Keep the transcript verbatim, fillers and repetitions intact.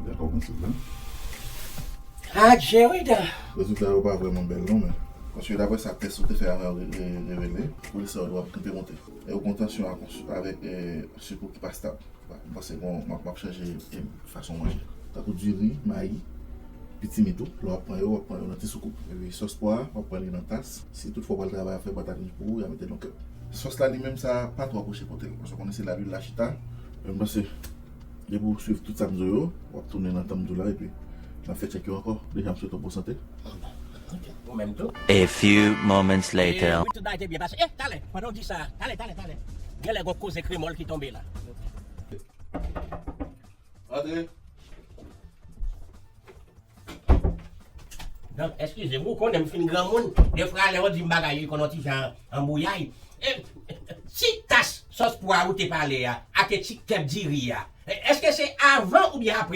Dakò, mwen sou plan. Adje wi dan. Rezilta yo pa vrèman bèl non, men paske daprè sa tès ou te fè avan yo re- re- revele, kolesteròl ou ap kanpe monte. E ou gen tansyon ak yon sik- avèk e, sik ou ki pa stab. M panse bon, m ap m ap chanje e, fason manje. Tankou diri, mayi, pitimi tou, lè w ap pran yo, w ap pran yo nan ti soukoup. Epi sòs pwa a, w ap pran li nan tas. Si toutfwa w pral travay ap fè patat ri pou ou, y a mete nan kèp. Sòs la li menm sa pa twò pwoche kote l. Paske w konnen se la lwil la chita. Men m panse depi w swiv tout sa m di w yo, w ap tounen nan tan m di w la epi n ap fè tchèk yo ankò. Deja m swete w bon sante. Ou menm tou. A few moments later. Wi, tout bagay te byen pase. Eh, talè, pandan w di sa, talè, talè, talè. Genlè gon koze kremòl ki tonbe la. Antre. Donk, eskize m, ou konnen m fin granmoun. Defwa, lè w di m bagay yo, konn yon ti jan anbouyay. E, ti tas sòs pwa ou te pale a, ak ti kèb diri a, e, èske se avan oubyen apre